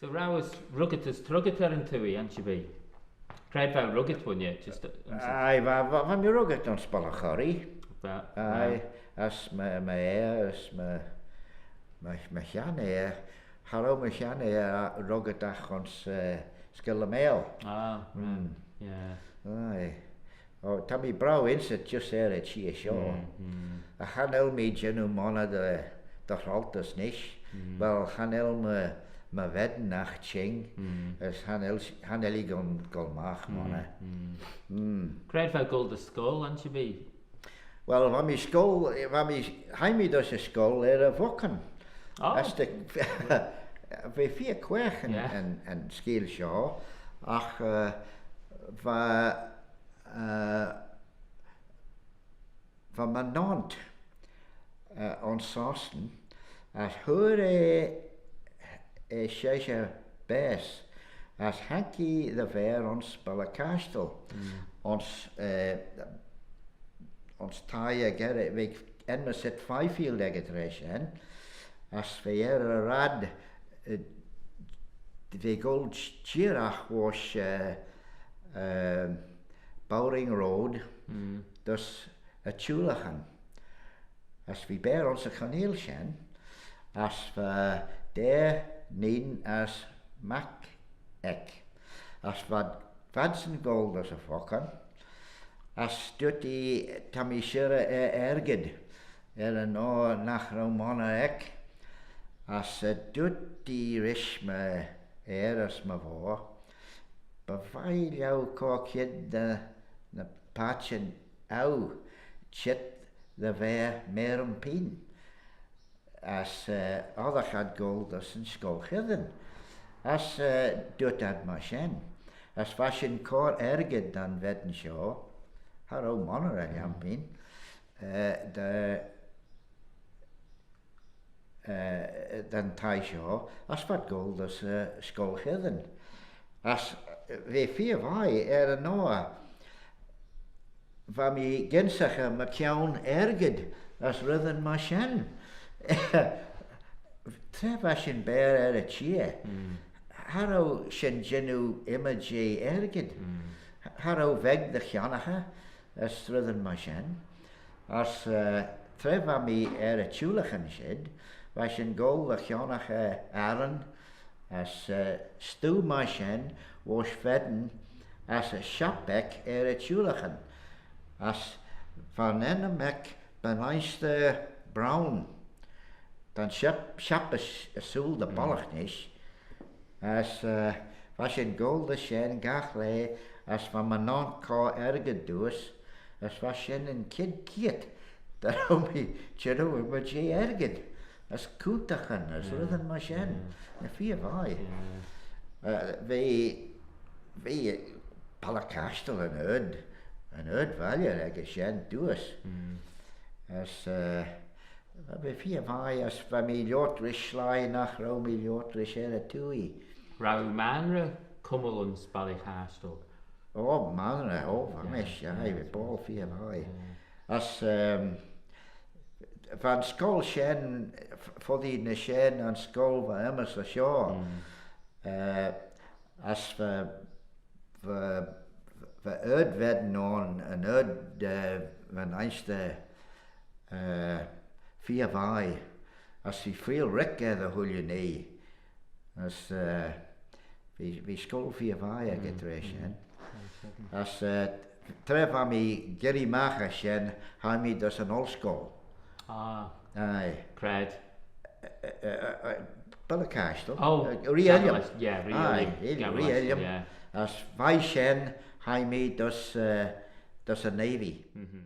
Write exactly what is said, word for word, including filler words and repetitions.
So row uss ruggit as truggit er yn twoaie, ansherbee? C'raad v'ou ruggit, wooinney? Just, uh, yn sy- Aye, va, va, va mee ruggit ayns Ballaugh Chorree. Va, Aye, va. As my, my hear, as my, my, my shenn hear, cha row my shenn hear ruggit agh ayns, eh, Skyll y Maayl. Ah, right. Mm. Yeah. Aye. O, ta mee braew ynsit just er y çheer shoh. Mm, mm. Agh cha nel mee jannoo monney dy, dy hroltys nish. Mm. Well, cha nel my, my ven agh çhing. Mm. As cha nel, cha nel ee goll, goll magh monney. Mm, mm. Mm. C'raad v'ou goll dy scoill, ansherbee? Well, va mee scoill, va mee, hie mee dys y scoill er y vuckyn. Oh. As ta, v'eh feer quaagh yn, Yeah. yn, yn skeeal shoh. Agh, eh, va, eh, va my naunt, eh, ayns Sostyn, as hooar eh, eh, sheshey baase, as haink eh dy v'er ayns Baile Chashtal, Mm. ayns, eh, ayns thie echey, v'eh enmyssit Fifield echey traa shen, as v'eh er y raad, eh, v'eh goll jeeragh voish, eh, eh, Bowring Road, Mm. dys y Çhulaghyn. As v'eh beaghey ayns y choneil shen, as va daa inneen as mac eck. As v'ad, v'adsyn goll dys y vuckyn, as dooyrt ee, "Ta mee shirrey er argid, er yn oyr nagh row monney eck." As, eh, dooyrt ee rish my ayr as my voir, "By vie lhieu cur kied ny, ny paitçhyn eu çheet dy v'er meyrym pene." As, eh, oddagh ad goll dys yn scoill cheddin. As, eh, dooyrt ad myr shen. As va shin cur argid da'n ven shoh, cha row monney er lhiam pene, eh, dy, eh, da'n thie shoh, as v'ad goll dys, eh, scoill cheddin. As, eh, v'eh feer vie er yn oyr, va mee gynsaghey mychione argid as reddyn myr shen. Tra va shin beaghey er y çheer, Mm. cha row shin jannoo ymmyd jeh argid. Mm. Cha row veg dy chionnaghey as reddyn myr shen. As, eh, tra va mee er y Çhulaghyn shid, va shin goll dy chionnaghey arran, as, eh, stoo myr shen voish ven, as y shapp eck er y Çhulaghyn, as va'n ennym eck Benainster Brown. Ta'n shapp, shapp ersooyl dy bollagh nish. As, eh, va shin goll dys shen gagh laa, as va my naunt cur argid dooys, as va shen yn chied keayrt dy row mee jannoo ymmyd jeh argid, as cootaghyn, as reddyn myr shen. V'eh feer vie. Eh, v'eh, v'eh Baile Chashtal yn ard, yn ard valley ec y shen dooys. As, eh, v'eh feer vie, as va mee loayrt rish sleih nagh row mee loayrt rish er y twoaie. Row maynrey cummal ayns Baile Chashtal? O, maynrey, o, va mish, aye, v'eh boayl feer vie. As, ehm, va'n scoill shen, foddee ny shen, yn scoill va aym's shoh. Eh, as va, va, va ard ven ayn, yn ard, eh, Benainster, eh, feer vie, as v'eh freayll rick er dy chooilley nhee, as, eh, v'eh, v'eh scoill feer vie echey traa shen. As, eh, tra va mee girree magh ayns shen, hie mee dys yn olscoill. Ah. Aye. C'raad? Eh, eh, eh, eh, Baile Chashtal. Oh, eh, Ree Illiam. Yeah, Ree Illiam. Aye, Ree Illiam. Yeah. As veih shen, hie mee dys, eh, dys y Navy. Mm-hmm.